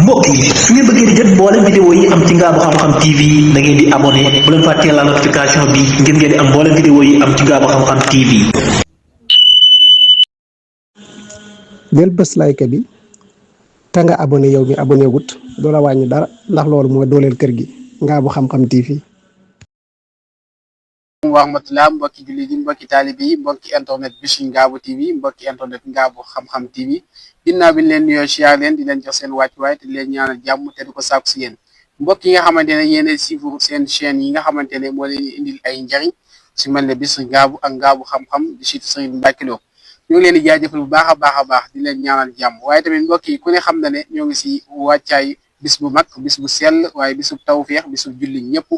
mbokk yi su ngeen bëggee di jot mboolem vidéo yi am ci Ngabou Xam-Xam TV da ngeen di abonné bu leen fàttee la notification bi ngir ngeen di am mboolem vidéo yi am ci Ngabou Xam-Xam TV. del bés like bi te nga abonné yow mi abonné wut doo la wàññi dara ndax loolu mooy dooleel kër gi Ngabou Xam-Xam TV. wa rahmatulah mbokki jullit yi mbokki taalibe yi mbokki internet bi ci Ngabou TV mbokki internet Ngabou Xam-Xam TV ginnaaw bi ñu leen nuyoo siyaar leen di leen jox seen wàccuwaay te di leen ñaanal jàmm te di ko sàkku si yéen mbokk yi nga xamante ne yéen suivre seen chaîne yi nga xamante ne moo leen indil ay njariñ si mel ne bis Ngabou ak Ngabou Xam-Xam di site Serigne Mbacke Lo ñu ngi leen di jaajëfal bu baax a baax di leen ñaanal jàmm waaye tamit mbokk yi ku ne xam na ne ñoo ngi si wàccaay bis bu mag bis bu sell waaye bisub tawfeex bisub julli ñëpp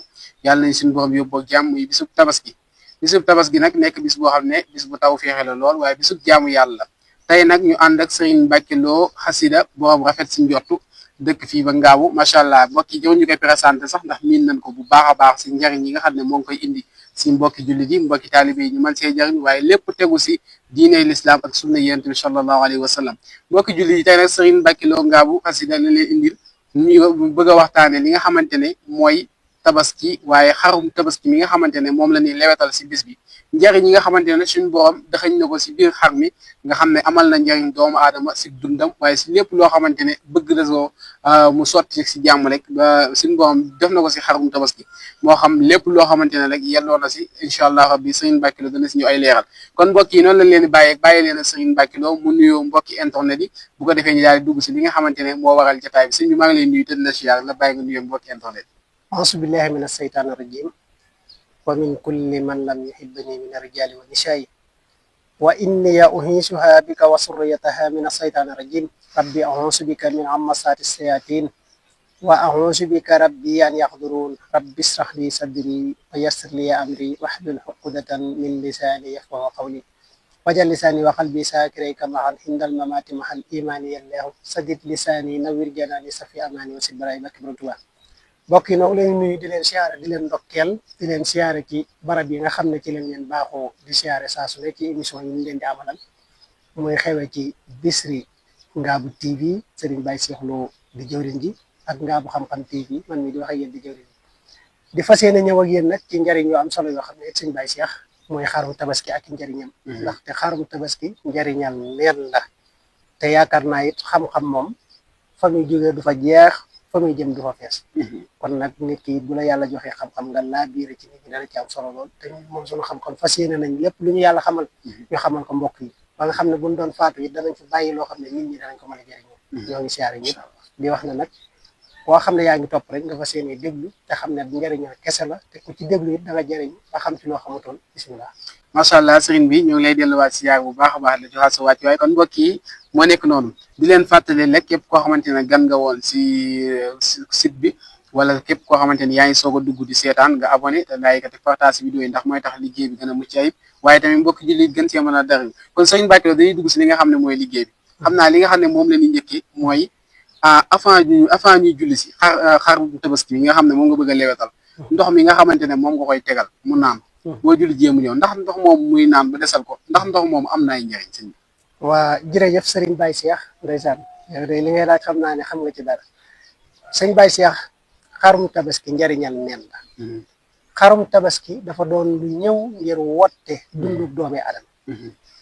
yàlla nañ suñu borom yóbboo jàmm muy bisub tabaski nag nekk bis boo xam ne bis bu tawfeexe la lool waaye bisub jaamu yàlla tey nag ñu ànd ak Serigne Mbacke Lo xasida borom rafet si njortu dëkk fii ba Ngabou macha allah mbokk yi jëw ñu koy présenté sax ndax miin nañ ko bu baax a baax si njariñ yi nga xam ne moo ngi koy indi si mbokki jullit yi mbokki taalibe yi ñu mën see jariñ waaye lépp tegu si diine l'islam ak sunna yonent bi sallallahu alayhi wa sallam mbokki jullit yi tey nag Serigne Mbacke Lo Ngabou xasida la leen indil ñu bëgg a waxtaane li nga xamante ne mooy tabaski waaye xarum tabaski mi nga xamante ne moom la ñuy lewetal si bis bi njariñ yi nga xamante ne suñu borom daxañ na ko si biir xar mi nga xam ne amal na njariñ doomu aadama si dundam waaye si lépp loo xamante ne bëgg na soo mu sotti si jàmm rek ba suñu borom def na ko si xarum tabaski moo xam lépp loo xamante ne rek yelloo na si incha allah rabbi Serigne Mbacke Lo dana si ñu ay leeral kon mbokk yi noonu lañ leen di bàyyi leen a Serigne Mbacke Lo mu nuyoo mbokki internet yi bu ko defee ñu daal di dugg si li nga xamante ne moo waral jotaay bi sëñ bi maa ngi lay nuyu te dina siyaar la bàyyi nga nuyoo mbokki internet auzu billahi min asheytaani rajim wa min kulli man lam yuhibbani min arrijali wa nisaa'i wa inni uhiisuha bika wa surriyataha min asheytaani rajim rabbi auzu bika min hamasaati sayatin wa auzu bika rabbi an yaxduruun rabbi israh li sadri wa yassir li amri wahlul uqdatan min lisaani yafqahu qawli wajal lisaani wa qalbi saakirayka mahal hindal mamaati mahal imaani yallahu sadid lisaani nawir janaani safi amaani wa sibray bakki Tuubaa mbokk yi noonu leen nuyu di leen siyaare di leen ndokkeel di leen siyaare ci barab yi nga xam ne ci lañ leen baaxoo di siyaare saa su ne ci émission yi ñu leen di amalal muy xewe ci Bichri Ngabou TV Serigne Baye Cheikh Lo di jëwriñ ji ak Ngabou Xam-Xam TV man mi di wax ak yéen di jëwriñ ji di fas yéene ñëw ak yéen nag ci njariñ yoo am solo yoo xam ne it Serigne Baye Cheikh mooy xarum tabaski ak njariñam ndaxte xarum tabaski njariñal neen la te yaakaar naa it xam-xam moom fa muy jógee du fa jeex fa muy jëm du fa fees kon nag nit ki bu la yàlla joxee xam-xam nga laa biire ci nit ñi dana ci am solo lool te moom suñu xam-xam fas yéene nañ lépp lu ñu yàlla xamal ñu xamal ko mbokk yi ba nga xam ne buñ doon faatu it danañ fi bàyyi loo xam ne nit ñi danañ ko mën a jëriñoo ñoo ngi siyaare ñëpp di wax ne nag boo xam ne yaa ngi topp rek nga fas yéene déglu te xam ne njëriñal kese la te ku ci déglu it da nga jëriñ ba xam ci loo xamutoon bisimilah macha allah Serigne bi ñu ngi lay delluwaat siyaar bu baax a baax la joxaat sa wàcc waaye kon mbokk yi moo nekk noonu di leen fàttali rek képp koo xamante ne gan nga woon si site bi wala képp koo xamante ne yaa ngi soog a dugg di seetaan nga abonné te like te partage vidéo yi ndax mooy tax liggéey bi gën a mucc ayib waaye tamit mbokk julli gën cee mën a dara kon Serigne Mbacke Lo dañuy dugg si li nga xam ne mooy liggéey bi xam naa li nga xam ne moom la ñuy njëkkee mooy avant ñuy julli si xar tabaski bi nga xam ne moom nga bëgg a lewetal ndox mi nga xamante ne moom nga koy tegal mu naan boo julli jéemu ñëw ndax ndox moom muy naan ba desal ko ndax ndox moom am na ay njëriñ sëñ bi waa jërëjëf Serigne Baye Cheikh ndeysaan yow de li ngay laaj xam naa ne xam nga ci dara sëñ Baye Cheikh xarum tabaski njariñal neen la xarum tabaski dafa doon lu ñëw ngir wotte dundu doomi adama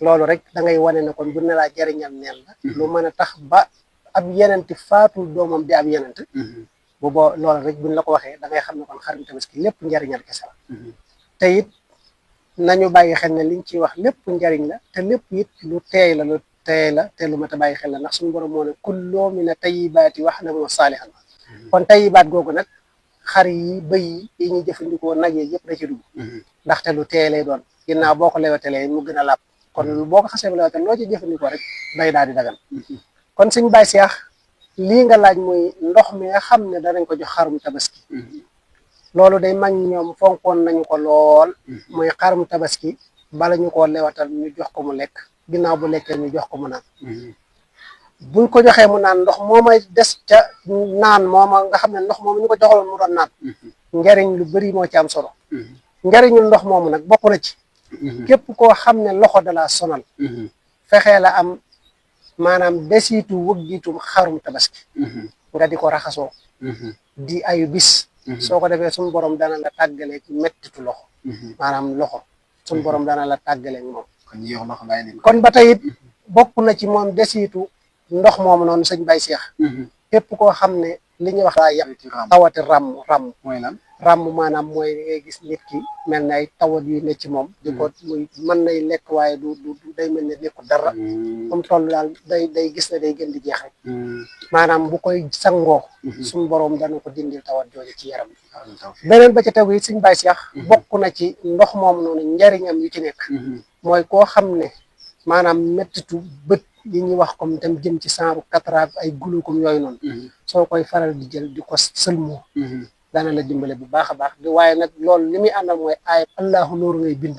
loolu rek da ngay wane ne kon bu ne laa jariñal neen la lu mën a tax ba ab yenente faatul doomam di ab yenent booba loolu rek buñ la ko waxee da ngay xam ne kon xarum tabaski lépp njariñal kese la te it nañu bàyyi xel ne liñ ciy wax lépp njariñ la te lépp it lu teey la te lu mat a bàyyi xel la ndax suñu borom moo ne kullu mina tayyibaati wax na moo saalihan kon tayyibaat googu nag xar yi bëy yi ñuy jëfandikoo nag yi yëpp da ci dugg ndaxte lu teey lay doon ginnaaw boo ko lewetelee mu gën a làpp kon boo ko xasee ba lewetal loo ci jëfandikoo rek day daal di dagan kon sëñ Baye Cheikh lii nga laaj muy ndox mi nga xam ne danañ ko jox xarum tabaski loolu day mag ñoom fonkoon nañu ko lool muy xarum tabaski bala ñu koo lewatal ñu jox ko mu lekk ginnaaw bu lekkee ñu jox ko mu naan buñ ko joxee mu naan ndox moomay des ca naan mooma nga xam ne ndox moomu ñu ko joxaloon mu doon naan njariñ lu bari moo ci am solo njariñul ndox moomu nag bokk na ci képp koo xam ne loxo dalaa sonal fexee la am maanaam desitu wëggitum xarum tabaski nga di ko raxasoo di ayu bis soo ko defee suñu borom dana la tàggaleeg mettitu loxo maanaam loxo suñu borom dana la tàggaleeg moom kon ba tey it bokk na ci moom desitu ndox moomu noonu sëñ Baye Cheikh képp koo xam ne li ñuy wax daa yem tawati ràmm mooy lan ràmm maanaam mooy ngay gis nit ki mel na ay tawat yu ne ci moom di ko muy mën nay lekk waaye du day mel ne nekku dara comme toll daal day gis ne day gën di jeex rek maanaam bu koy sangoo suñu borom dana ko dindil tawat jooju ci yaram bi beneen ba ca tegu it sëñ Baye Cheikh bokk na ci ndox moom noonu njariñam yu ci nekk mooy koo xam ne maanaam mettitu bët yi ñuy wax comme tam jëm ci saaru cataracte ay glaucome yooyu noonu soo koy faral di jël di ko sëlmoo dana la dimbale bu baax a baax di waaye nag loolu li muy àndal mooy aay allahu nuuru ngay bind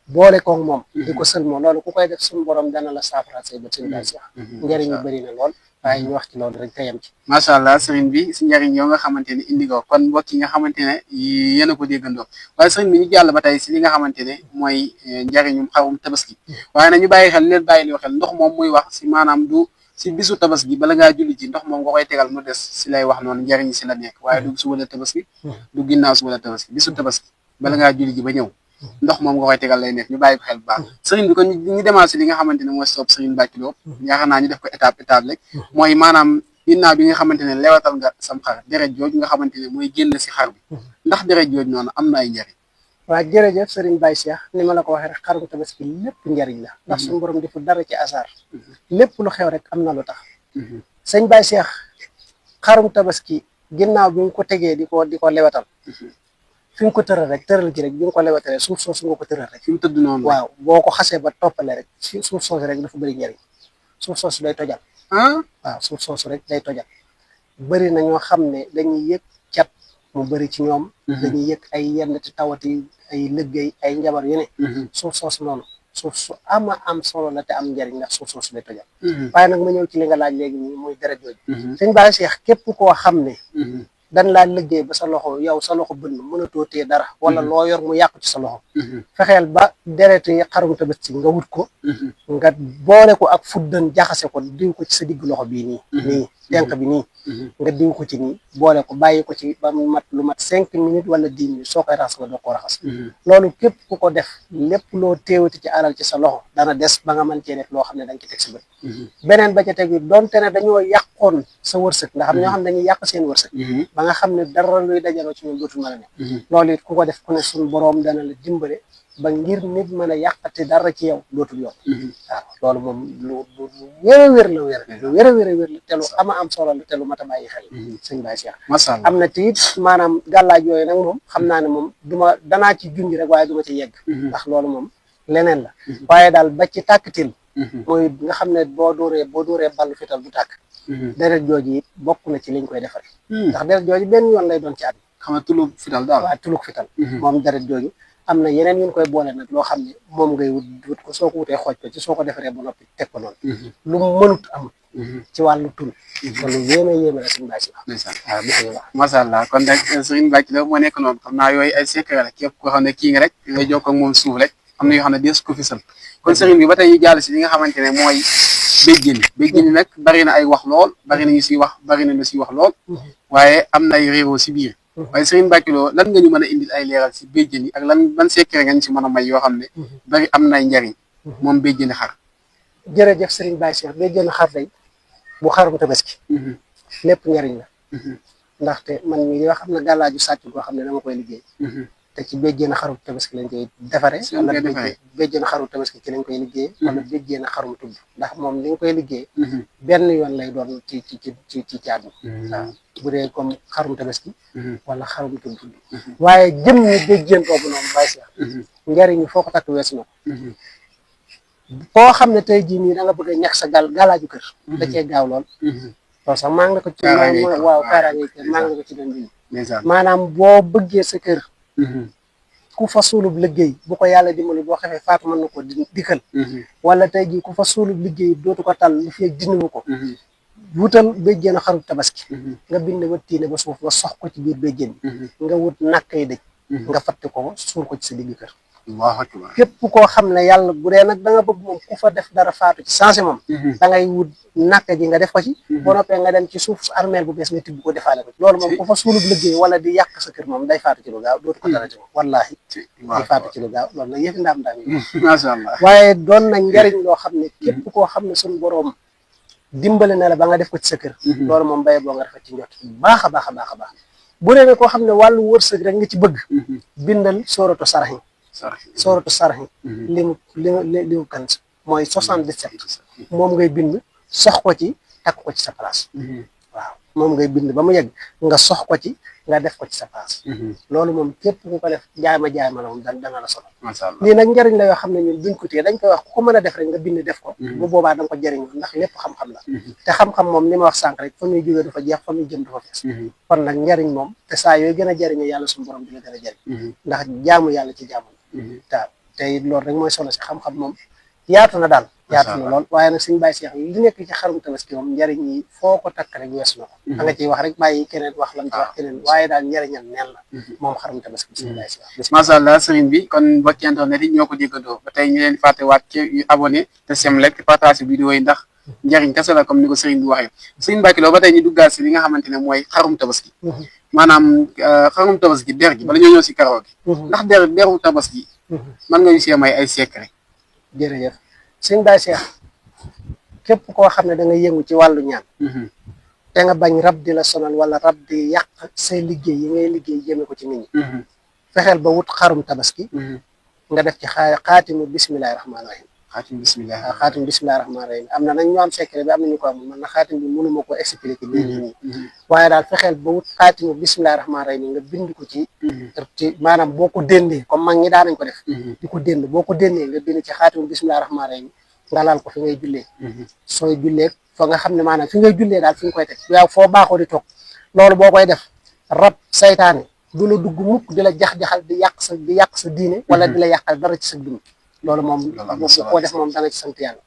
boole koog moom di ko sëlmoo loolu ku koy def suñu borom dana la saafara say bët sëñ Baye Cheikh njëriñ yu bëri na lool waaye ñu wax ci loolu rek te yem ci macha allah sëriñ bi si njëriñ yoo nga xamante ne indi ko kon mbokk yi nga xamante ne yéen a ko déggandoo waaye sëriñ bi ñu jàll ba tey si li nga xamante ne mooy njëriñum xarum tabaski waaye nag ñu bàyyi xel leen bàyyi loo xel ndox moom muy wax si maanaam du si bisu tabaski bala ngaa julli ci ndox moom nga koy tegal mu des si lay wax noonu njëriñ si la nekk waaye du suba la tabaski du ginnaaw suba la tabaski bisu tabaski bala ngaa julli ji ba ñëw ndox moom nga koy tegal lay nekk ñu bàyyi ko xel bu baax sëriñ bi kon ñu demaat si li nga xamante ne mooy soob sëriñ Bathie Lo yaakaar naa ñu def ko étape rek mooy maanaam ginnaaw bi nga xamante ne lewatal nga sam xar deret jooju nga xamante ne mooy génn si xar bi ndax deret jooju noonu am na ay njëriñ waaw jërëjëf sëriñ Baye Cheikh ni ma la ko waxee rek xarum tabaski lépp njariñ la ndax suñu borom deful dara ci asar lépp lu xew rek am na lu tax sëñ Baye Cheikh xarum tabaski ginnaaw bi nga ko tegee di ko lewatal fi nga ko tëral rek tëral ji rek bi nga ko lewatalee suuf soosu nga ko tëral rek fi mu tëdd noonu waaw boo ko xasee ba toppale rek suuf soosu rek dafa bëri njariñ suuf soosu day tojal waaw suuf soosu rek day tojal bëri na ñoo xam ne dañuy yëg cat mu bëri ci ñoom dañuy yëg ay yenn ti tawati ay lëggéey ay njabar yu ne suuf soosu noonu suuf su am solo la te am njariñ ndax suuf soosu day tojal waaye nag ma ñëw ci li nga laaj léegi nii muy deret jooju sëñ Baye Cheikh képp koo xam ne dan laa liggéey ba sa loxo yow sa loxo bënn mënatoo tee dara wala loo yor mu yàqu ci sa loxo fexeel ba dereti xarum tabaski nga wut ko nga boole ko ak fuddan jaxase ko diw ko ci sa digg loxo bii nii tenk bi nii nga diw ko ci nii boole ko bàyyi ko ci ba mu mat lu mat 5 minutes wala 10 minutes soo koy raxas nga doo ko raxas loolu képp ku ko def lépp loo téewati ci alal ci sa loxo dana des ba nga mën cee def loo xam ne da nga ci teg sa bët beneen ba ca teg bi doonte ne dañoo yàqoon sa wërsëg nga xam ne ñoo xam ne dañuy yàq seen wërsëg ba nga xam ne dara luy dajaloo ci ñoom dootul mën a ne loolu it ku ko def ku ne suñu boroom dana la dimbale ba ngir nit mën a yàqate dara ci yow dootul yokk waaw loolu moom lu wér a wér la lu wér a wér la te lu am solo la te lu mat a bàyyi xel sëñ Baye Cheikh am na te it maanaam gàllaaj yooyu nag moom xam naa ne moom danaa ci junj rek waaye du ma ci yegg ndax loolu moom leneen la waaye daal ba ci tàkkatil mooy nga xam ne boo dóoree ballu fital du tàkk deret jooju it bokk na ci liñ koy defare ndax deret jooju benn yoon lay doon ci at xam nga tuluk fital daal waaw tuluk fital moom deret jooju am na yeneen yun koy boole nag loo xam ne moom ngay wut ko soo ko wutee xooj ko ci soo ko defaree ba noppi teg ko noonu lu mu mënut amul ci wàllu tul kon lu yéeme la suñu Baye Cheikh waaw bisimilah macha allah kon rek sëriñ Bathie Lo moo nekk noonu xam naa yooyu ay secret la képp koo xam ne kii nga rek ngay jokkoo ak moom suuf rek am na yoo xam ne dees ko fisal kon sëriñ bi ba tey ñu jàll si li nga xamante ne mooy béjjén yi nag bari na ay wax lool bari na ñu siy wax bari na ñu siy wax lool waaye am na ay réeroo si biir waaye sëriñ Bathie Lo lan nga ñu mën a indil ay leeral si béjjén yi ak ban secret nga ñu si mën a may yoo xam ne bari am nay njariñ moom béjjéni xar jërëjëf sëriñ Baye Cheikh béjjéni xar day bu xarum tabaski lépp njariñ la ndaxte man mii di wax am na gàllaaju sàcc goo xam ne dama koy liggéey te ci béjjéen xarum tabaski lañ koy defare wala béjjéen xarum tabaski ci lañ koy liggéey wala béjjéen xarum tudd ndax moom li nga koy liggéey benn yoon lay doon ci caat bi waaw bu dee comme xarum tabaski wala xarum tudd waaye jëm ñi béjjéen boobu noonu Baye Cheikh njariñu foo ko takk weesu na ko koo xam ne tey jii nii da nga bëgg a ñax sa gàllaaju kër da cee gaaw lool loolu sax maa ngi la ko ci waaw kaaraange kër maa ngi la ko ci doon bind maanaam boo bëggee sa kër ku fa suulub liggéey bu ko yàlla dimbali boo xefee faatu mën na ko dikkal wala tey jii ku fa suulub liggéey dootu ko tal li fi dindiwu ko wutal béjjéen a xarub tabaski nga bind ba tiine ba suuf nga sox ko ci biir béjjéen bi nga wut nakkay dëj nga fatte ko suul ko ci sa digg kër Allahu akbar. képp koo xam ne yàlla bu dee nag da nga bëgg moom ku fa def dara faatu ci sensé moom da ngay wut nakk ji nga def ko ci boo noppee nga dem ci suuf armeel bu bees nga tibb ko defaale ko ci loolu moom ku fa suulub liggéey wala di yàq sa kër moom day faatu ci lu gaaw dootu ko dara ci moom wallahi day faatu ci lu gaaw loolu nag yëfi ndaam yi macha allah. waaye doon na njariñ loo xam ne képp koo xam ne suñu boroom dimbale na la ba nga def ko ci sa kër loolu moom bay boo nga defal ci njot bu baax a baax a baax a baax bu dee ne koo xam ne wàllu wërsëg rek nga ci bëgg bindal sooratu saraxi sooratu saraxi limu kan mooy 77 moom ngay bind sox ko ci takk ko ci sa place waaw moom ngay bind ba mu yegg nga sox ko ci nga def ko ci sa place loolu moom képp ku ko def jaay ma la moom dana la solo lii nag njëriñ la yoo xam ne ñun duñ ko téye dañ koy wax ku ko mën a def rek nga bind def ko bu boobaa da nga ko jëriñoo ndax lépp xam-xam la te xam-xam moom ni ma wax sànq rek fa muy jógee dafa jeex fa muy jëm dafa fees kon nag njëriñ moom te saa yooyu gën a jëriñoo yàlla suñu borom di la gën a jëriñ ndax jaamu yàlla ci jaamu waaw te it loolu rek mooy solo si xam-xam moom yaatu na daal yaatu na lool waaye nag suñu bàyyi seex li nekk ci xarum tabaski moom njëriñ yi foo ko takk rek weesu na ko da nga ciy wax rek bàyyi keneen wax lam ci wax keneen waaye daal njëriñam neen la moom xarum tabaski suñu bàyyi seex macha allah sëriñ bi kon mbokki internet yi ñoo ko déggandoo ba tey ñu leen fàtte waat ci abonné te sem like te partage vidéo yi ndax njëriñ kese la comme ni ko sëriñ bi waxee sëriñ Mbacke Lo ba tey ñu duggaat si li nga xamante ne mooy xarum tabaski maanaam xarum tabaski der gi bala ñoo ñëw si karaw gi ndax deru tabaski mën nga ñu see may ay secret jërëjëf suñu bàyyi seex képp koo xam ne da nga yëngu ci wàllu ñaan te nga bañ rab di la sonal wala rab di yàq say liggéey yi ngay liggéey jëme ko ci nit ñi fexeel ba wut xarum tabaski nga def ci xaatimu bismillahi rahmaani rahim xaatim bismillahi rahmaani rahim am na nag ñu am secret bi am na ñu ko amul man na xaatim bi mënuma ko expliquer nii waaye daal fexeel ba wut xaatimu bismillahi rahmaani rahim nga bind ko ci maanaam boo ko déndee comme mag ñi daanañ ko def di ko dénd boo ko déndee nga bind ci xaatimu bismillahi rahmaani rahim nga laal ko fi ngay jullee sooy jullee fa nga xam ne maanaam fi ngay jullee daal fi nga koy teg yow foo baaxoo di toog loolu boo koy def rab saytaane du la dugg mukk di la jax-jaxal di yàq sa diine wala di la yàqal dara ci sa dund loolu moom koo def moom da nga ci sant yàlla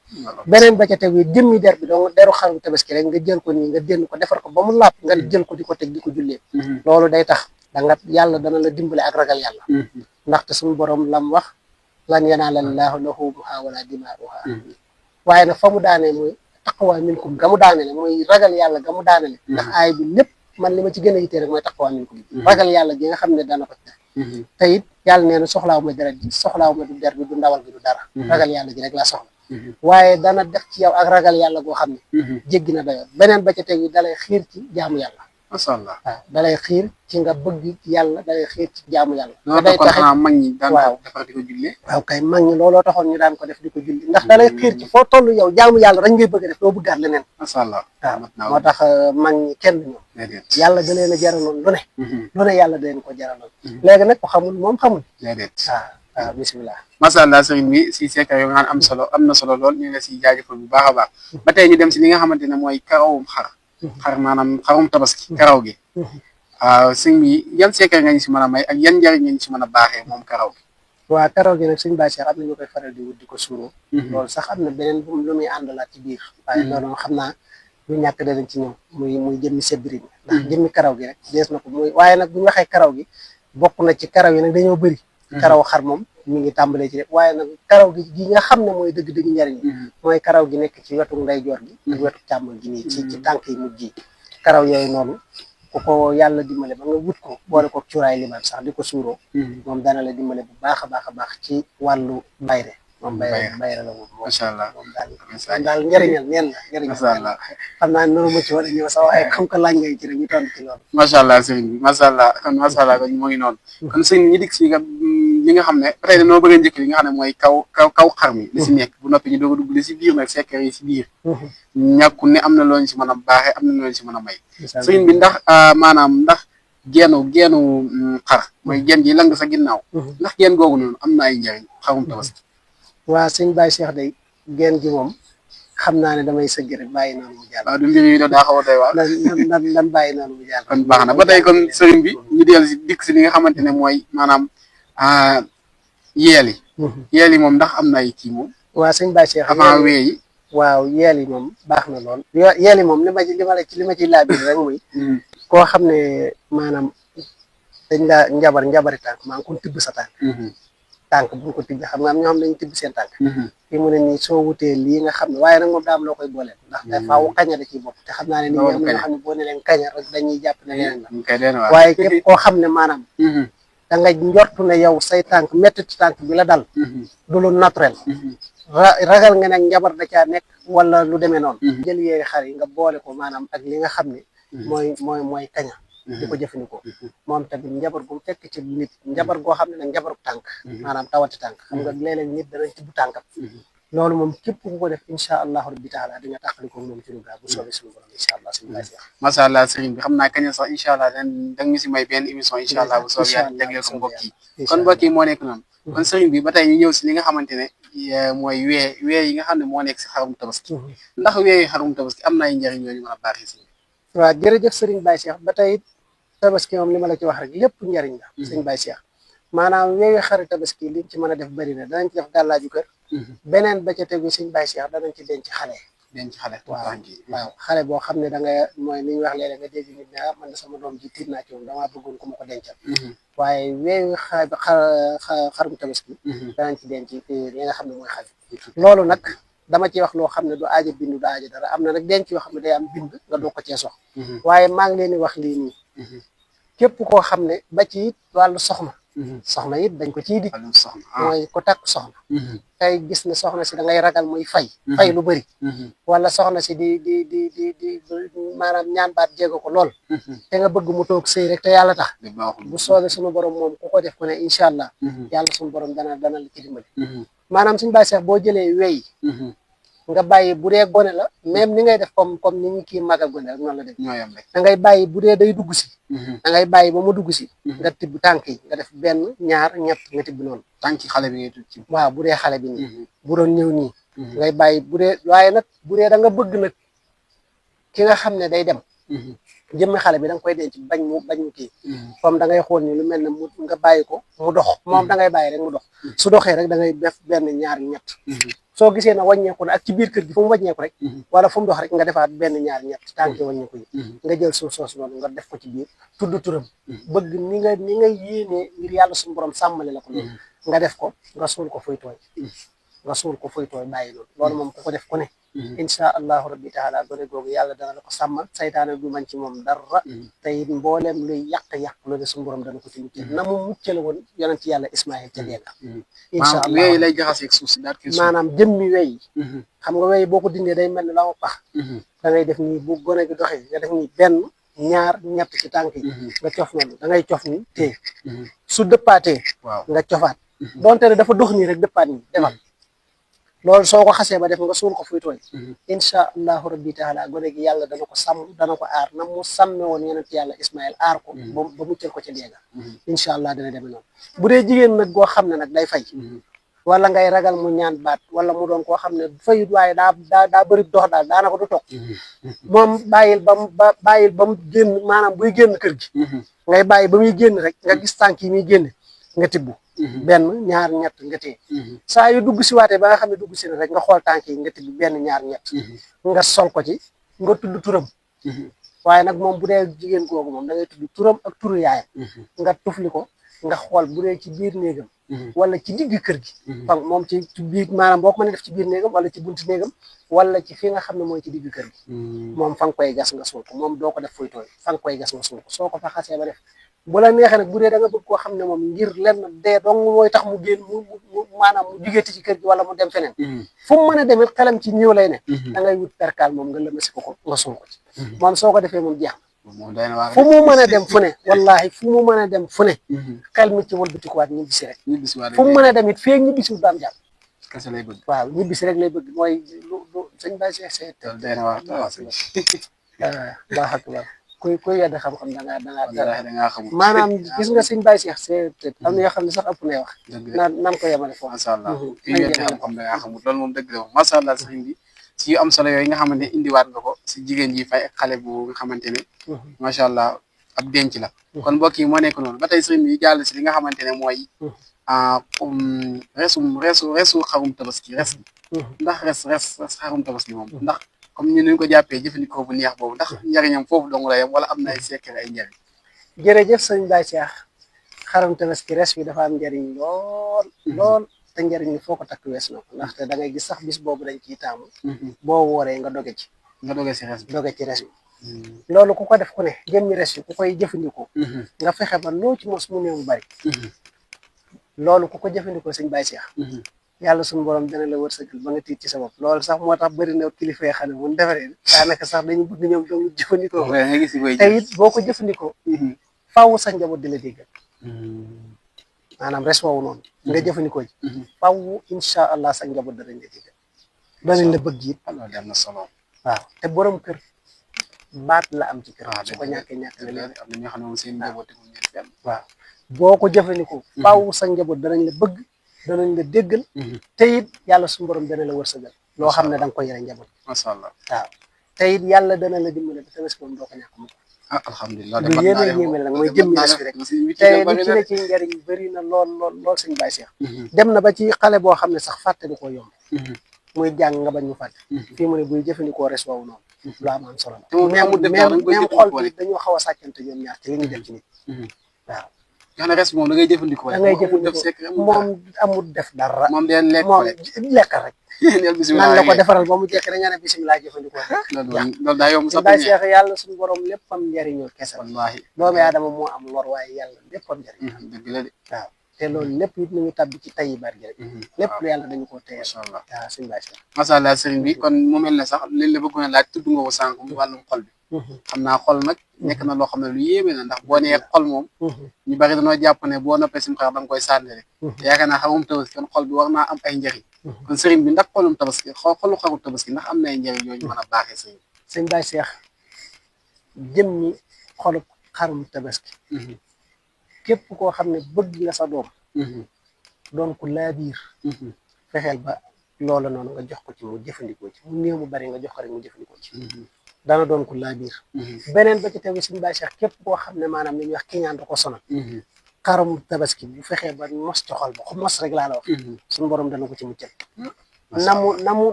beneen ba ca tegu jëmmi der bi donc deru xarum tabaski rek nga jël ko nii nga dénn ko defar ko ba mu làpp nga jël ko di ko teg di ko jullee loolu day tax yàlla dana la dimbale ak ragal yàlla ndaxte suñu borom lam wax lan yanaala llaahu luhuumuhaa wala dimaa'uhaa waaye nag fa mu daanee mooy taqwa minkum ga mu daanele mooy ragal yàlla ga mu daanele ndax aay bi lépp man li ma ci gën a yittee rek mooy taqwa minkum ragal yàlla gi nga xam ne dana ko def te it yàlla nee na soxlaawu ma deret ji soxlaawu ma du der bi du ndawal bi du dara ragal yàlla ji rek laa soxla waaye dana def ci yow ak ragal yàlla goo xam ne jéggi na dayoo beneen ba ca tegu dalay xiir ci jaamu yàlla macha allah waaw dalay xiir ci nga bëgg yàlla dalay xiir ci jaamu yàlla day tax mag ñi daan ko defar di ko jullee waaw kay mag ñi looloo taxoon ñu daan ko def di ko julli ndax dalay xiir ci foo toll yow jaamu yàlla rek ngay bëgg a def doo bëggaat leneen macha allah waaw moo tax mag ñi kenn ñoom yàlla da leen a jaraloon lu ne yàlla da leen ko jaraloon léegi nag ko xamul moom xamul waaw bisimilah macha allah sëriñ bi si secret yo nga am na solo lool ñu ngi la si jaajëfal bu baax a baax ba tey ñu dem si li nga xamante ne mooy karawum xar maanaam xarum tabaski karaw gi waaw sëñ bi yan secret nga ñu si mën a may ak yan njariñ nga ñu si mën a baaxee moom karaw gi waaw karaw gi nag suñu bàyyi seex am na ñu koy faral di wut di ko suuroo loolu sax am na beneen bu lu muy àndalaat ci biir waaye loolu xam naa lu ñàkk danañ ci ñëw muy jëmmi sebri bi ndax jëmmi karaw gi rek dees na ko muy waaye nag bu ñu waxee karaw gi bokk na ci karaw yi nag dañoo bëri karaw xar moom mi ngi tàmbalee ci rek waaye nag karaw gi nga xam ne mooy dëgg-dëgg njariñ mooy karaw gi nekk ci wetu ndeyjoor gi ak wetu càmmoñ gi nii ci tànk yi mujj yi karaw yooyu noonu ku ko yàlla dimbale ba nga wut ko boole ko cuuraay limaan sax di ko suuroo moom dana la dimbale bu baax a baax a baax ci wàllu bayre moom bayre la moom macha allah moom daal njëriñal neen la njëriñal xam naa noonu ma ci war a ñëw sax waaye comme que laaj ngay ci rek ñu tontu ci loolu macha allah sëriñ bi macha allah kon moo ngi noonu kon sëriñ ñi dik si li nga xam ne peut être noo bëgg a njëkk li nga xam ne mooy kaw xar mi li si nekk bu noppi ñu doog a dugg li si biir nag secret yi si biir ñàkku ne am na looñu si mën a baaxee am na looñu si mën a may sëriñ bi ndax maanaam ndax geenu xar mooy geen gi lang sa ginnaaw ndax geen googu noonu am na ay njëriñ xarum tabaski waa sëñ Baye Cheikh day geen gi moom xam naa ne damay sëgg rek bàyyi noonu mu jàll waaw du mbir yi daa xaw a doy waar nan bàyyi noonu mu jàll kon baax na ba tey kon sëriñ bi ñu dellu si dikk si li nga xamante ne mooy maanaam yeel yi moom ndax am na ay kii moom waa sëñ Baye Cheikh avant wee yi waaw yeel yi moom baax na lool yeel yi moom li ma ciy laabir rek muy koo xam ne maanaam dañ la njabari tànk maa ngi kon tibb sa tànk tànk buñ ko tibb xam nga am ñoo xam ne dañu tibb seen tànk fi mu ne nii soo wutee lii nga xam ne waaye nag moom daam loo koy booleel ndax te faaw kaña da ciy bopp te xam naa ne nit ñi am na ñoo xam ne boo ne leen kaña rek dañuy jàpp ne leneen la waaye képp koo xam ne maanaam da nga njortu ne yow say tànk métti tànk bi la dal du lu naturel ragal nga nag njabar da caa nekk wala lu demee noonu jël yeeri xar yi nga boole ko maanaam ak li nga xam ne mooy kaña di ko jëfandikoo moom tamit njabar gu mu fekk ci nit njabar goo xam ne nag njabaru tànk maanaam tawati tànk xam nga léeg-léeg nit danañ tibb tànkam loolu moom képp ku ko def incha allahu rabbi taala di nga tàqaliko moom ci lu gaaw bu soobee suñu borom incha allah suñu bàyyi macha allah sëriñ bi xam naa kañ sax incha allah da nga ñu si may benn émission incha allah bu soobee yàlla jagleel ko mbokk yi kon mbokk yi moo nekk noonu kon sëriñ bi ba tey ñu ñëw si li nga xamante ne mooy wee yi nga xam ne moo nekk si xarum tabaski ndax weeyu xarum tabaski am na ay njëriñ yooyu ñu mën a baaxee si waaw jërëjëf sëriñ Baye Cheikh ba tey tabaski moom li ma la ci wax rek lépp njariñ la sëriñ Baye Cheikh maanaam weeyu xari tabaski liñ ci mën a def bëri na danañ ci def gàllaaju kër beneen ba ca tegu sëriñ Baye Cheikh danañ ci denc xale waaw xale boo xam ne da nga mooy li ñuy wax léeg-léeg nga dégg nit ne ah man na sama doom ji tiit naa ci moom damaa bëggoon ko ma ko dencal waaye weeyu xarum tabaski danañ ci denc li nga xam ne mooy xale loolu nag dama ci wax loo xam ne du aaja bindu du aaja dara am na nag denc yoo xam ne day am bind nga doo ko cee sox waaye maa ngi leen di wax lii nii képp koo xam ne ba ci it wàllu soxna it dañ ko ciy dig mooy ko takk soxna tey gis ne soxna si da ngay ragal muy fay lu bëri wala soxna si di maanaam ñaan baat jéego ko lool te nga bëgg mu toog sëy rek te yàlla tax bu soobee suñu borom moom ku ko def ko ne incha allah yàlla suñu borom dana la ci dimbali maanaam suñu Baye Cheikh boo jëlee wey nga bàyyi bu dee gone la même ni ngay def comme ni ñu kii magal gone rek noonu la def da ngay bàyyi bu dee day dugg si da ngay bàyyi ba mu dugg si nga tibb tànk yi nga def benn ñaar ñett nga tibb noonu tànk xale bi ngay tudd waaw bu dee xale bi nii bu doon ñëw nii ngay bàyyi bu dee waaye nag bu dee da nga bëgg nag ki nga xam ne day dem jëmmi xale bi da nga koy denc bañ mu kii comme da ngay xool ni lu mel ne mu nga bàyyi ko mu dox moom da ngay bàyyi rek mu dox su doxee rek da ngay def benn ñaar ñett soo gisee na wàññeeku na ak ci biir kër gi fu mu wàññeeku rek wala fu mu dox rek nga defaat benn ñaar ñett tànk yi wàññeeku yi nga jël suuf soos noonu nga def ko ci biir tudd turam bëgg ni nga yéenee ngir yàlla suñu borom sàmmale la ko loolu nga def ko nga suul ko fuy tooy bàyyi loolu moom ku ko def ku ne incha allahu rabbi taala gone googu yàlla dana la ko sàmmal saytaane du man ci moom dara te it mbooleem luy yàq-yàq loolu suñu borom dana ko ci muccal na mu muccale woon yonent yàlla Ismaïl ca dee nga incha allah weey lay jaxase ak suuf si daal maanaam jëmmi wey xam nga wey boo ko dindee day mel ni la ma pax da ngay def nii bu gone gi doxee nga def nii benn ñaar ñett ci tànk yi nga cof noonu da ngay cof ni téye su dëppaatee nga cofaat donte ne dafa dox nii rek dëppaat nii defal loolu soo ko xasee ba def nga suul ko fuy tooy incha allahu rabbi taala gone gi yàlla dana ko sàmm dana ko aar na mu sàmme woon yonent yàlla Ismaïl aar ko ba muccal ko ca deega incha allah dana demee noonu bu dee jigéen nag goo xam ne nag day fay wala ngay ragal mu ñaan baat wala mu doon koo xam ne fayut waaye daa bëri dox daal daanaka du toog moom bàyyil ba mu génn maanaam buy génn kër gi ngay bàyyi ba muy génn rek nga gis tànk yi muy génne nga tibbu benn ñaar ñett nga téye saa yu dugg si waatee ba nga xam ne dugg si na rek nga xool tànk yi nga tibb benn ñaar ñett nga sol ko ci nga tudd turam waaye nag moom bu dee jigéen googu moom da ngay tudd turam ak turu yaayam nga tufli ko nga xool bu dee ci biir néegam wala ci digg kër gi fa moom ci biir maanaam boo ko mënee def ci biir néegam wala ci bunti néegam wala ci fi nga xam ne mooy ci digg kër gi moom fa nga koy gas nga suul ko moom doo ko def fuy tooy fa nga koy gas nga suul ko soo ko fa xasee ba def bu la neexee nag bu dee da nga bëgg koo xam ne moom ngir lenn dee dong mooy tax mu génn mu maanaam mu jugeeti ci kër gi wala mu dem feneen fu mu mën a demit xelam ci ñëw lay ne da ngay wut perkaal moom nga lëmasi ko nga suul ko ci moom soo ko defee moom jeex na fu mu mën a dem fu ne wallahi fu mu mën a dem fu ne xel mi ci wëlbatikuwaat ñibbisi rek fu mu mën a dem it feeg ñibbisi du am jàmm kese lay bëgg waaw ñibbisi rek lay bëgg mooy lu sëñ Baye Cheikh seet baax akbar kuy yedd xam-xam da ngaa xam maanaam gis nga sëñ Baye Cheikh seet am na yoo xam ne sax ëpp nay wax nan ko yemale foofu macha allah kuy yedd xam-xam da ngaa xamul loolu moom dëgg la moom macha allah sëriñ bi si yu am solo yooyu nga xamante ne indiwaat nga ko si jigéen ji fay ak xale bu nga xamante ne macha allah ab denc la kon mbokk yi moo nekk noonu ba tey sëriñ bi jàll si li nga xamante ne mooy resu xarum tabaski ndax res xarum tabaski moom ndax comme ñu nuñ ko jàppee jëfandikoo bu neex boobu ndax njariñam foofu dong la yem wala am na ay secret ay njariñ jërëjëf sëñ Baye Cheikh xarum tabaski res bi dafa am njariñ lool lool te njariñ li foo ko takk wees na ko ndaxte da ngay gis sax bis boobu dañ ciy taamu boo wooree nga doge ci si res bi doge ci res bi loolu ku ko def ku ne jëmmi res bi ku koy jëfandikoo nga fexe ba loo ci mos mu néew mu bari loolu ku ko jëfandikoo sëñ Baye Cheikh yàlla suñu borom dana la wërsëgal ba nga tiit ci sa bopp loolu sax moo tax bëri na kilifa yi xam ne mun defaree daanaka sax dañu bëgg ñoom dong jëfandikoo te it boo ko jëfandikoo faaw sa njaboot di la déggal maanaam res woowu noonu nga jëfandikoo ji faaw incha allah sa njaboot danañ la déggal danañ la bëgg it loolu am na solo waaw te borom kër baat la am ci kër su ko ñàkkee ñàkk na leen am na ñoo xam ne moom seen njaboot tegul ñeen fenn waaw boo ko jëfandikoo faaw sa njaboot danañ la bëgg danañ la déggal te it yàlla suñu borom dana la wërsëgal loo xam ne da nga ko yore njaboot macha allah waaw te it yàlla dana la dimbale ba tabaski moom doo ko ñàkk mukk alhamdulilah lu yéeme yéeme la nag mooy jëmmi res bi rek te li ci ne ci njariñ bëri na lool lool lool sëñ Baye Cheikh dem na ba ci xale boo xam ne sax fàtte du ko yomb muy jàng nga bañ mu fàtte fii mu ne buy jëfandikoo res woowu noonu lu am solo la même xol bi dañoo xaw a sàccante ñoom ñaar ci li ñu def ci nit waaw nga xam ne res moom da ngay jëfandikoo da ngay jëfandikoo moom amul def dara moom day lekk moom lekk rek nan la ko defaral ba mu jekk da nga ne bisimilah jëfandikoo loolu daa yomb sax Baye Cheikh yàlla suñu borom léppam njariñoo kese wallaahi doomu aadama moo am lor waaye yàlla léppam njariñ dëgg la de waaw te loolu lépp it ñu ngi tabbi ci tayi baat gi rek lépp lu yàlla dañu koo téye macha allah waaw sëñ Baye Cheikh macha allah sëriñ bi kon mu mel ne sax liñ la bëggoon a laaj tudd nga ko sànq mu wàllum xol bi xam naa xol nag nekk na loo xam ne lu yéeme na ndax boo nee xol moom ñu bari dañoo jàpp ne boo noppee sim xar da nga koy sànni rek te yaakaar naa xarum tabaski kon xol bi war naa am ay njëriñ kon sëriñ bi ndax xolum tabaski xolu xaru tabaski ndax am na ay njëriñ yooyu mën a baaxee sëriñ bi sëñ Baye Cheikh jëmmi xolub xarum tabaski képp koo xam ne bëgg nga sa doom doon ko laabiir fexeel ba loola noonu nga jox ko ci mu jëfandikoo ci mu néew mu bari nga jox ko rek mu jëfandikoo ci dana doon ko laabiir beneen ba ci tegu sëñ Baye Cheikh képp koo xam ne maanaam li ñuy wax kiñaan da ko sonal xarum tabaski bu fexee ba mos ci xol ba mos rek laa la wax suñu borom dana ko ci muccal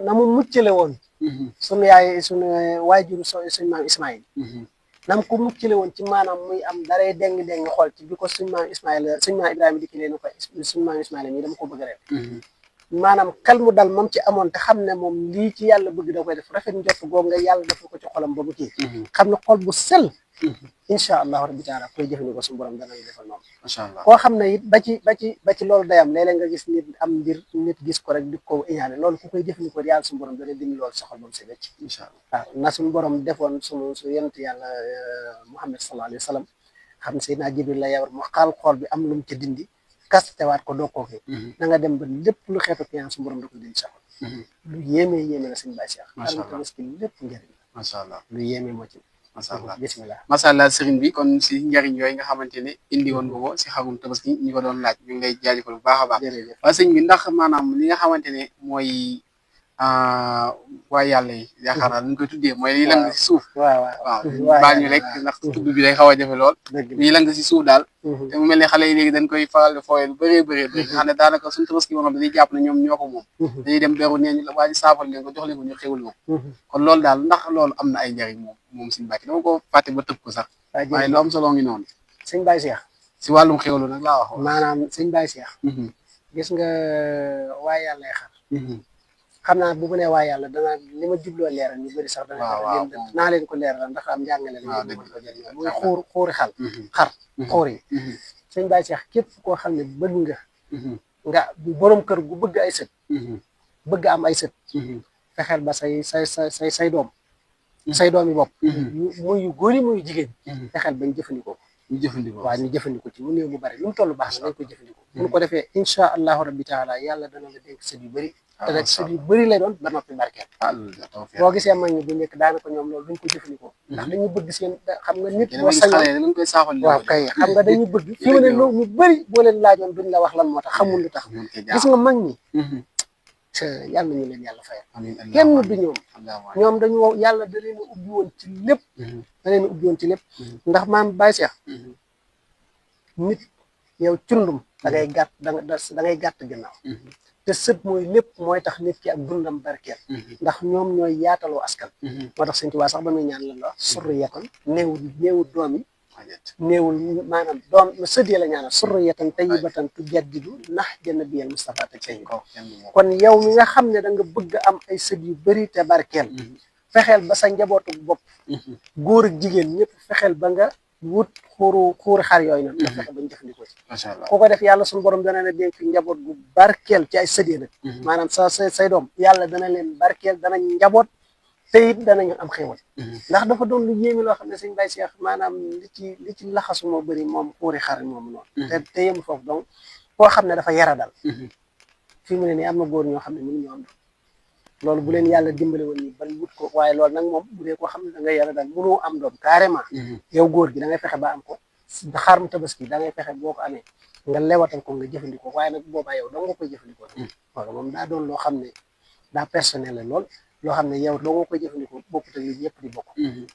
na mu muccale woon suñu yaay suñu waajuru suñu maam Ismaïl nam ko muccale woon ci maanaam muy am daree déng-déng xool ci bi ko suñu maam Ibrahima dikki leen ko suñu maam Ismaïla mii dama ko bëgg rek maanaam xel mu dal moom ci amoon te xam ne moom lii ci yàlla bëgg da koy def rafet njott googu nga yàlla def ko ci xolam ba mu kii xam ne xol bu sell incha allahu rabbi taala koy jëfandikoo suñu borom dana defal noonu macha allah koo xam ne it ba ci loolu dayam léeg-léeg nga gis nit am mbir nit gis ko rek di ko iñaane loolu ku koy jëfandikoo yàlla suñu borom dana dindi loolu sa xol ba mu set wecc incha allah waaw na suñu borom defoon su yonent yàlla Muhammad sallallahu alayhi wa sallam xam ne Seydina Jibril la yawar mu xaal xool bi am lu mu ca dindi kastewaat ko doo koo fi da nga dem ba lépp lu xeetu kiñaan suñu borom da ko dindi sa xol lu yéeme yéeme la sëñ Baye Cheikh xam tabaski lépp njëriñ la macha allah lu yéeme moo ci macha allah bismillah macha allah sëriñ bi kon si njariñ yooyu nga xamante ne indi woon nga ko si xarum tabaski ñi ko doon laaj ñu ngi lay jaajëfal bu baax a baax jërëjëf waaye sëñ bi ndax maanaam li nga xamante ne mooy waa yàlla yi yaakaar naa dañ koy tuddee mooy liy lang si suuf waaw baal ñu rek ndax tudd bi day xaw a jafe lool liy lang si suuf daal te mu mel ne xale yi léegi dañ koy faral di fooye lu bëree bëree bëri nga xam ne daanaka suñu tabaski moom dañuy jàpp ne ñoom ñoo ko moom dañuy dem beru nee ñu la waa ji saafal leen ko jox leen ko ñu xewul ko kon loolu daal ndax loolu am na ay njariñ moom suñu bàkki dama ko fàtte ba tëb ko sax waaye lu am solo ngi noonu sëñ Baye Cheikh si wàllum xewlu nag laa wax maanaam sëñ Baye Cheikh gis nga waa yàlla xar xam naa bu mu nee waa yàlla danaa li ma jubloo leeral ñu bëri sax naa leen ko leeral ndax am njàngale la mën ko jël muy xuuri xar xuur yi sëñ Baye Cheikh képp koo xam ne bëgg nga borom kër gu bëgg ay sët bëgg am ay sët fexeel ba say doom say doom yi bopp muy yu góor yi muy jigéen fexeel bañ jëfandikoo waaw ñu jëfandikoo ci mu néew mu bari lu mu toll baax na dañ ko jëfandikoo bu ñu ko defee incha allahu rabbi taala yàlla dana la dénk sët yu bëri te nag sët yu bëri lay doon ba noppi barkeel boo gisee mag ñi bu nekk daanaka ñoom loolu duñ ko jëfandikoo ndax dañuy bëgg seen xam nga nit boo sañoon waaw kay xam nga dañuy bëgg fi mu ne loolu ñu bëri boo leen laajoon duñ la wax lan moo tax xamul lu tax gis nga mag ñi yàlla nañu leen yàlla fayal kenn du ñoom dañu yàlla da leen a ubbi woon ci lépp da leen a ubbi woon ci lépp ndax maam Baye Cheikh nit yow cundum da ngay gàtt ginnaaw te sët mooy lépp mooy tax nit ki ak dundam barkeel ndax ñoom ñooy yaataloo askan moo tax sëñ Tuubaa sax ba muy ñaan lan la surriyatan néewu doom yi néewul maanaam doom sët yi la ñaanal surriyatan tayyibatan tujaddidu nahja nabiyil Mustafa te cey kon yow mi nga xam ne da nga bëgg am ay sët yu bëri te barkeel fexeel ba sa njabootu bopp góor ak jigéen ñëpp fexeel ba nga wut xuuri xar yooyu nag nga fexe bañ jëfandikoo ci ku ko def yàlla suñu borom dana la dénk njaboot gu barkeel ci ay sët yi nag maanaam say doom yàlla dana leen barkeel danañ njaboot te it danañu am xéwal ndax dafa doon lu yéeme loo xam ne sëñ Baye Cheikh maanaam li ci laxasu moo bëri moom xuuri xar moom noonu te yemu foofu donc koo xam ne dafa yara dal fii mu ne nii am na góor ñoo xam ne mënuñu am doom loolu bu leen yàlla dimbale woon ni ban wut ko waaye loolu nag moom bu dee koo xam ne da ngay yara dal mënoo am doom carrément yow góor gi da ngay fexe ba am ko xar mu tabaski da ngay fexe boo ko amee nga lewatal ko nga jëfandikoo waaye nag boobaa yow dong nga koy jëfandikoo wala moom daa doon loo xam ne daa personnel la lool loo xam ne yow doo nga koy jëfandikoo bokkut ak li ñëpp di bokk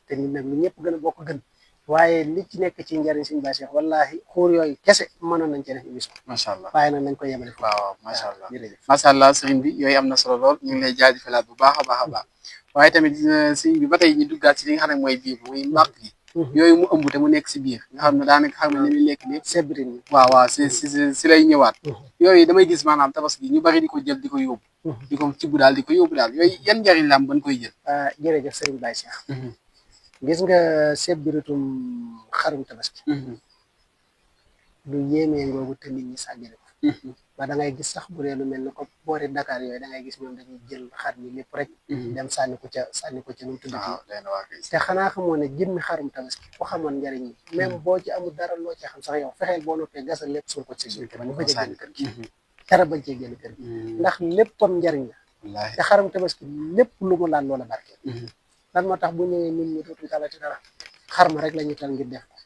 te nit nag lu ñëpp gën a bokk gën waaye li ci nekk ci njariñ Sëñ Baye Cheikh wallahi xuur yooyu kese mënoon nañ ci def émission macha allah waaye nag nañ ko yemale foofu waaw macha allah jërëjëf macha allah sëriñ bi yooyu am na solo lool ñu ngi lay jaajëfalaat bu baax a baax a baax waaye tamit sëriñ bi ba tey ñu duggaat ci li nga xam ne mooy biir muy mbàq gi yooyu mu ëmb te mu nekk si biir nga xam ne daanaka xam ne li muy lekk lépp sebrin waaw si lay ñëwaat yooyu damay gis maanaam tabaski ñu bari di ko jël di ko yóbbu di ko ci bu daal di ko yóbbu daal yooyu yan njariñ la am ban koy jël jërëjëf Sëriñ Baye Cheikh gis nga sebiritum xarum tabaski lu yéemee ngoogu te nit ñi sàggane ko ba da ngay gis sax bu dee lu mel ni ko boori Dakar yooyu da ngay gis ñoom dañuy jël xar mi lépp rek dem sànni ko ca nu mu tudd te xanaa xamoo ne jëmmi xarum tabaski ku xamoon njariñ yi même boo ci amul dara loo ci xam sax yow fexeel boo noppee gasal lépp suul ko ci biir kër ba bañ a génn kër gi dara bañ cee génn kër gi ndax léppam njariñ la te xarum tabaski lépp lu mu laal loola barkeel lan moo tax bu ñëwee nit ñi dootuñ talati dara xar ma rek la ñuy tal ngir def ko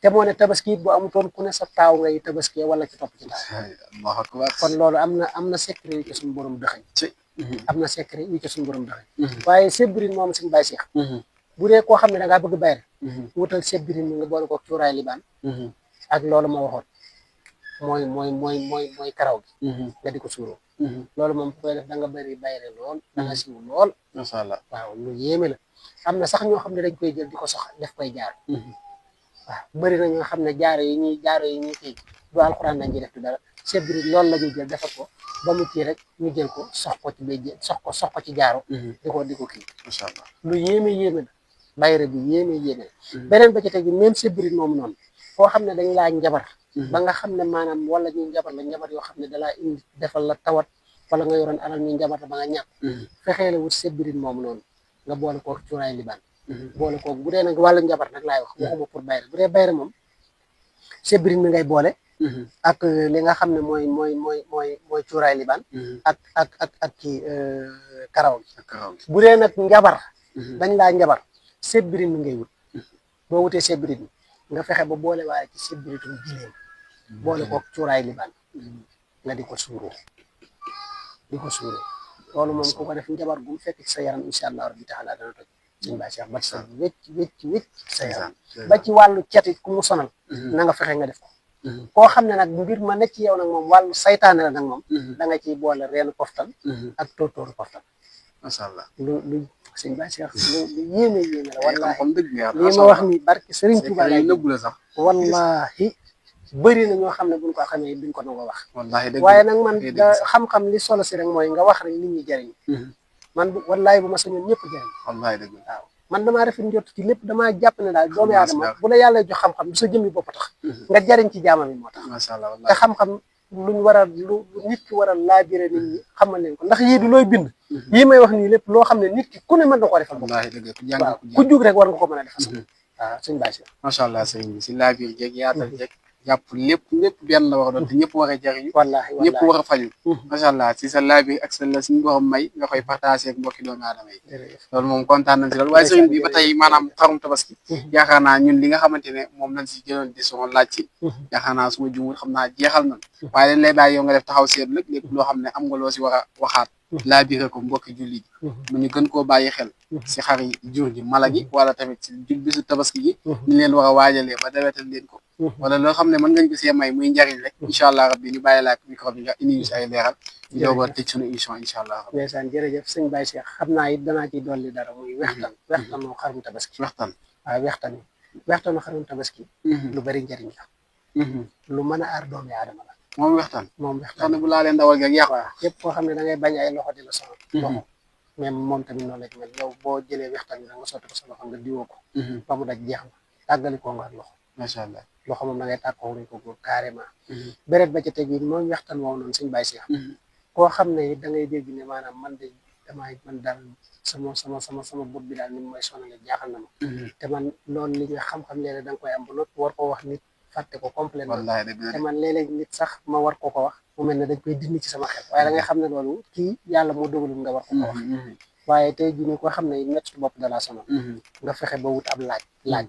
te moo ne tabaski it bu amutoon ku ne sa taaw ngay tabaski wala ci topp ci taaw kon loolu am na secret yu ci suñu borom dëxañ am na secret yu ci suñu borom dëxañ waaye sebbirin moom Sëñ Baye Cheikh bu dee koo xam ne da ngaa bëgg bayre wutal sebbirin mi nga boole ko cuuraay libaan ak loolu ma waxoon mooy karaw gi nga di ko suuroo loolu moom bu koy def da nga bëri bayre lool da nga siw lool macha allah waaw lu yéeme la am na sax ñoo xam ne dañ koy jël di ko sox def koy jaar waaw bëri na ñoo xam ne jaaro yi ñuy kii du alxuraan dañ ciy def du dara sebbirin loolu la ñuy jël defar ko ba mu kii rek ñu jël ko sox ko ci béy sox ko ci jaaro di ko kii macha allah lu yéeme la bayre bi yéeme la beneen ba ci teg bi même sebbirin moom noonu foo xam ne dañ laa njabar ba nga xam ne maanaam wala ñu njabar yoo xam ne dalaa indi defal la tawat wala nga yoroon alal ñu njabar la ba nga ñàkk fexee la wut sebbirin moom noonu nga boole koog cuuraay libaan boole koog bu dee nag wàllu njabar nag laay wax waxuma pour bayre bu dee bayre moom sebbirin mi ngay boole ak li nga xam ne mooy cuuraay libaan ak kii karaw gi bu dee nag njabar dañ laa njabar sebbirin mi ngay wut boo wutee sebbirin mi nga fexe ba boole waaye ci sebbiritum giléem boole koog cuuraay libaan nga di ko suuroo loolu moom ku ko def njabar gu mu fekk ci sa yaram incha allah rabbi taala dana toj Sëñ Baye Cheikh ba sa wécc sa yaram ba ci wàllu cetit ku mu sonal na nga fexe nga def ko koo xam ne nag mbir ma nekk ci yow nag moom wàllu saytaane la nag moom da nga ciy boole reenu poftal ak tóortóoru poftal macha allah lu Sëñ Baye Cheikh lu yéeme la wallahi lii ma wax ni barke Sëriñ Tuubaa lay nëbbu la sax wallahi bëri na ñoo xam ne buñ ko xamee duñ ko nangoo wax wallahi waaye nag man xam-xam li solo si rek mooy nga wax rek nit ñi jëriñ man wallahi bu ma sañoon ñëpp jëriñ wallahi dëgg waaw man damaa rafet njort ci lépp damaa jàpp ne daal doomu aadama bu la yàlla jox xam-xam du sa jëmmi bopp tax nga jariñ ci jaamam yi moo tax macha allah te xam-xam luñ war a lu nit ki war a laabire nit ñi xamal leen ko ndax yii du looy bind yii may wax nii lépp loo xam ne nit ki ku ne mën na ko defal bopp wallahi dëgg waaw ku jug rek war nga ko mën a defal sax waaw Sëñ Baye Cheikh macha allah sëriñ bi si laabir jeeg yaatal jeeg jàpp lépp benn la war a doon te ñëpp war a jariñu wallahi ñëpp war a faju macha allah si sa laabir ak sa la suñu borom may nga koy partagé ak mbokki doomu aadama yi loolu moom kontaan nañ si loolu waaye sëriñ bi ba tey maanaam xarum tabaski yaakaar naa ñun li nga xamante ne moom lañ si jëloon di soon laaj ci yaakaar naa suma jumur xam naa jeexal nañ waaye dañ lay bàyyi yow nga def taxaw seet lépp lépp loo xam ne am nga loo si war a waxaat laabire ko mbokki julli ji mu ñu gën koo bàyyi xel si xar yi jur gi mala gi wala tamit si bisu tabaski gi ñu leen war a waajalee ba dawetal leen ko wala loo xam ne mën ngañ ko see may muy njariñ rek incha allah rabbi ñu bàyyi laa micro bi nga indi ñu si ay leeral ñu doog a tëj suñu émission incha allah ndeysaan jërëjëf Sëñ Baye Cheikh xam naa it danaa ci dolli dara muy wextan moo xarum tabaski waxtaan waaw wextan wextaanu xarum tabaski lu bari njariñ la lu mën a aar doomi aadama la moom wextaan moom xam wextaan ne bu laalee ndawal gi yàqu waaw képp koo xam ne da ngay bañ ay loxo di la sonal loxo même moom tamit noonu la ci mel yow boo jëlee wextaan bi da nga sotti ko sa loxo nga diwoo ko ba mu daj jeex na tàggalikoo nga ak loxo macha allah loxo moom da ngay tàkkoo luñ ko góor carrément béret ba ca teg yi moom wextaan woow noonu suñ bàyyi seex koo xam ne it da ngay dégg ne maanaam man de man daal sama bopp bi daal ni mu may sonale jaaxal na ma te man loolu li nga xam-xam léeg-léeg da nga koy am ba noppi war ko wax nit fàtte ko complètement te man léeg-léeg nit sax ma war ko wax mu mel ne dañ koy dindi ci sama xel waaye da ngay xam ne loolu kii yàlla moo dogalul nga war ko wax waaye tey jii nii koo xam ne métti bopp da laa sonal nga fexe ba wut ab laaj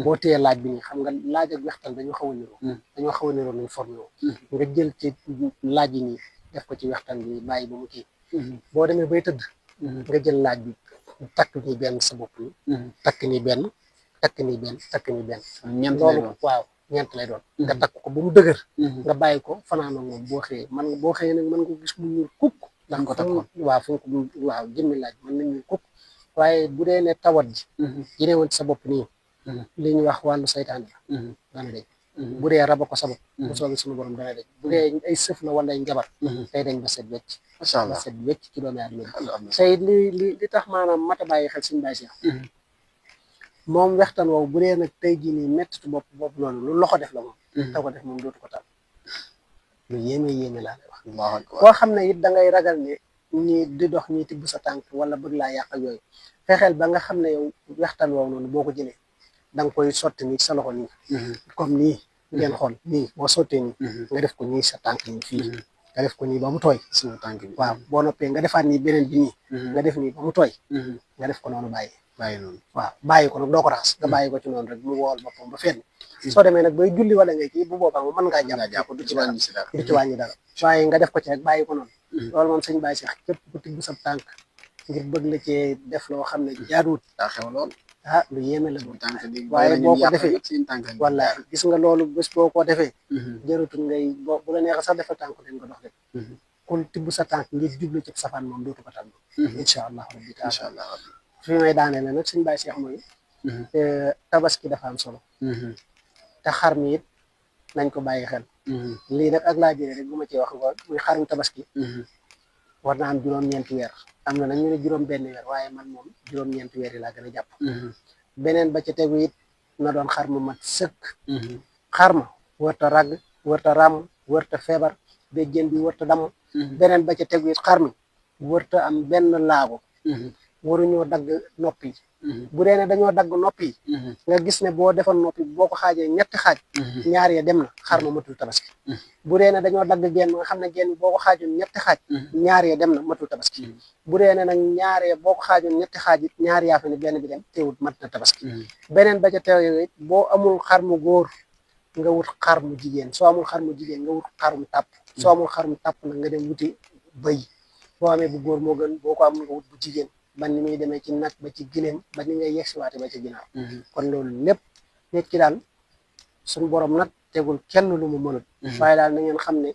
boo téyee laaj bi nii xam nga laaj ak wextaan dañoo xaw a niroo nuñ formé woo nga jël ci laaj yi nii def ko ci wextaan bi bàyyi ba mu kii boo demee bay tëdd nga jël laaj bi takk nii benn sa bopp ni takk nii benn takk nii benn takk nii benn loolu waaw ñeent lay doon nga takk ko ba mu dëgër nga bàyyi ko fanaanoo moom boo xëyee nag mën nga gis mu ñuul kukk ndax ko takkoon waaw fu ko waaw jëmmi laaj mën na ñuul kukk waaye bu dee ne tawat ji ne woon ci sa bopp nii li ñuy wax wàllu saytaan la dana dej bu dee raba ko sabab bu soobee suñu borom dana dej bu dee ay sëf la wala ay njabar tey dañ ba set wecc macha allah ba set wecc ci doomi aadama tey li tax maanaam mata bàyyi xel suñu bàyyi seex moom wextaan woowu bu dee nag tey jii nii mettitu bopp loolu lu loxo def la moom ta ko def moom dootu ko tal lu yéeme laa lay wax koo xam ne it da ngay ragal ne ñi di dox ñi tibb sa tànk wala bëgg laa yàq ak yooyu fexeel ba nga xam ne yow wextaan woowu noonu boo ko jëlee da nga koy sotti nii sa loxo nii comme nii ngeen xool nii boo sottee nii nga def ko nii sa tànk nii fii nga def ko nii ba mu tooy suñu tànk bi waaw boo noppee nga defaat nii beneen bi nii nga def nii ba mu tooy nga def ko noonu bàyyi noonu waaw bàyyi ko nag doo ko raxas nga bàyyi ko ci noonu rek mu wool boppam ba fenn soo demee nag bay julli wala ngay kii bu boobaa moom mën ngaa jàpp du ci wàññi dara waaye nga def ko ci rek bàyyi ko noonu loolu moom sëñ bàyyi sax képp ku tibb sa tànk ngir bëgg la cee def loo xam ne jaaduwut daa xew lool lu yéeme la waaye boo ko defee wala gis nga loolu bés boo ko defee jëratul ngay bu la neex sax defal tànk leen ko dox rek kon tibb sa tànk ngir jublu ci safaan moom dootu ko tànn incha allah rabbi taala fi may daanee la nag suñ bàyyi seex mooy tabaski dafa am solo te xar mi it nañ ko bàyyi xel lii nag ak laa jëlee rek bu ma ci wax ngoon muy xarum tabaski war na am juróom-ñeenti weer am na nag ñu ne juróom-benn weer waaye man moom juróom-ñeenti weer yi laa gën a jàpp beneen ba ca tegu it na doon xar mu mat sëkk xar ma wërta ragg wërta ràmm wërta feebar béjjén bi wërta damm beneen ba ca tegu it xar mi wërta am benn laago waruñoo dagg nopp yi bu dee ne dañoo dagg nopp yi nga gis ne boo defoon nopp yi boo ko xaajee ñetti xaaj ñaar ya dem na xar ma matul tabaski bu dee ne dañoo dagg genn nga xam ne genn boo ko xaajoon ñetti xaaj ñaar ya dem na matul tabaski bu dee ne nag ñaar ya boo ko xaajoon ñetti xaaj it ñaar yaa fa ne benn bi dem teewut mat na tabaski beneen ba ca teew it boo amul xar mu góor nga wut xar mu jigéen soo amul xar mu jigéen nga wut xar mu tàpp soo amul xar mu tàpp nag nga dem wuti bëy boo amee bu góor moo gën boo ko amul nga wut bu jigéen ba ni muy demee ci nag ba ci gileem ba ni ngay yegsiwaate ba ci ginnaaw kon loolu lépp nit ki daal suñu borom nag tegul kenn lu mu mënul waaye daal na ngeen xam ne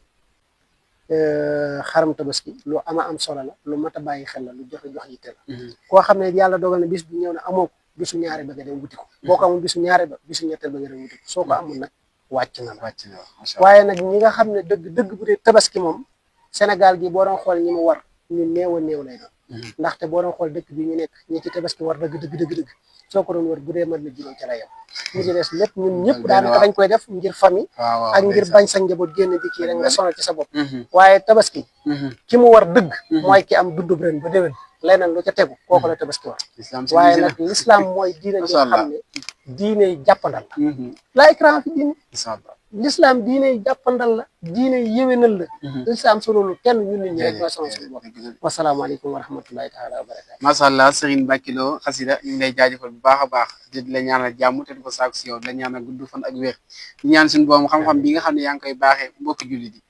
xaram tabaski lu ama am solo la lu mat a bàyyi xel la lu joxe yitte la koo xam ne yàlla dogal na bis bi ñëw na amoo ko bisu ñaare ba nga dem wuti ko boo ko amul bisu ñaare ba bisu ñetteel ba nga dem wuti ko soo ko amul nag wàcc na la waaye nag ñi nga xam ne dëgg bu dee tabaski moom Sénégal gi boo doon xool ñi mu war ñu néew a néew lay doon ndaxte boo doon xool dëkk bi ñu nekk ñi ci tabaski war dëgg soo ko doon war bu dee mën na juróom ca la yem ñu ci des lépp ñun ñëpp daanaka dañ koy def ngir famille ak ngir bañ sa njaboot génn di kii rek nga sonal ci sa bopp waaye tabaski ki mu war dëgg mooy ki am dundub ren ba déwén leneen lu ca tegu kooku la tabaski war waaye nag l'islam mooy diine ñoo xam ne diine jàppandal la laa ikraha fi diine l'islam diine jàppandal la diine yéwénal la l'islam sonolu kenn ñun nit ñi rek ñooy sonal suñu bopp wasalaamaaleykum wa rahmatullahi taala wa barakatu macha allah Serigne Mbacke Lo xasida ñu ngi lay jaajëfal bu baax a baax di la ñaanal jàmm te di ko saaku si yow di la ñaanal gudd fan ak wér di ñaan suñu boom xam-xam bi nga xam ne yaa ngi koy baaxee mbokki jullit yi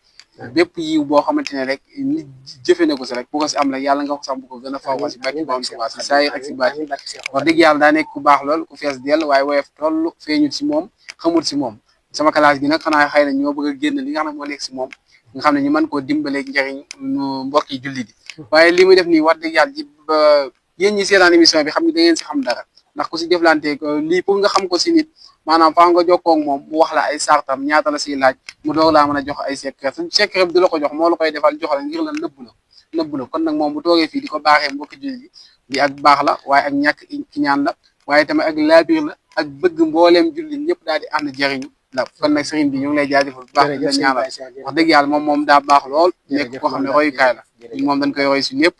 bépp yiw boo xamante ne rek nit jëfe na ko si rek bu ko si am rek yàlla nga ko sax bu ko gën a faw si bàkki boom subaa si saa yi ak si baati wax dëgg yàlla daa nekk ku baax lool ku fees dell waaye woyof toll feeñul si moom xamul si moom sama classe gi nag xanaa xëy na ñoo bëgg a génn li nga xam ne moo nekk si moom nga xam ne ñu mën koo dimbaleeg njëriñ ñu mbokk yi jullit yi waaye li muy def nii wax dëgg yàlla ji yéen ñi seetaan émission bi xam ne da ngeen si xam dara ndax ku si jëflante lii pour nga xam ko si nit maanaam faa nga jokkoo ak moom mu wax la ay sartam ñaata la siy laaj mu doog laa mën a jox ay secret suñ secret bi du la ko jox moo la koy defal jox la ngir la nëbb la kon nag moom bu toogee fii di ko baaxee mbokki jullit yi di ak baax la waaye ak ñàkk ki ñaan la waaye tamit ak laabir la ak bëgg mbooleem jullit ñëpp daal di ànd jariñu la kon nag sëriñ bi ñu ngi lay jaajëfal bu baax di la ñaanal wax dëgg yàlla moom daa baax lool nekk koo xam ne royukaay la moom dañ koy roy si ñëpp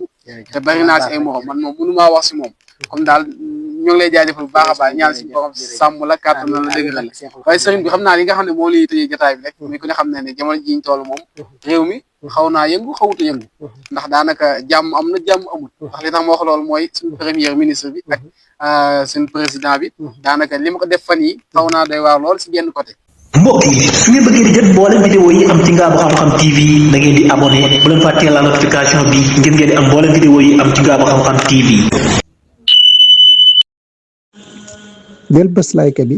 te bari naa si ay morom man moom mënumaa wax si moom comme daal ñu ngi lay jaajëfal bu baax a baax ñaan si borom sàmm la kàttan la dëgëral la waaye sëriñ bi xam naa li nga xam ne moo lay tëjee jotaay bi rek muy ku ne xam ne jamono ji ñu toll moom réew mi xaw naa yëngu xawuta yëngu ndax daanaka jàmm am na jàmm amul ndax li tax ma wax loolu mooy suñu premier ministre bi ak suñu président bi daanaka li ma ko def fan yi xaw naa doy waar lool si genn côté. mbokk yi su ngeen bëggee di jot mboolem vidéo yi am ci Ngaabu Xam-Xam TV da ngeen di abonné bu leen fàttee la notification bi ngir ngeen di am mboolem vidéo yi am ci Ngaabu Xam-Xam TV. del bés like bi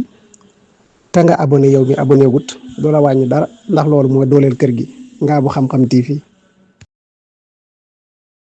te nga abonné yow mi abonné wut doo la wàññi dara ndax loolu mooy dooleel kër gi Ngaabu Xam-Xam TV.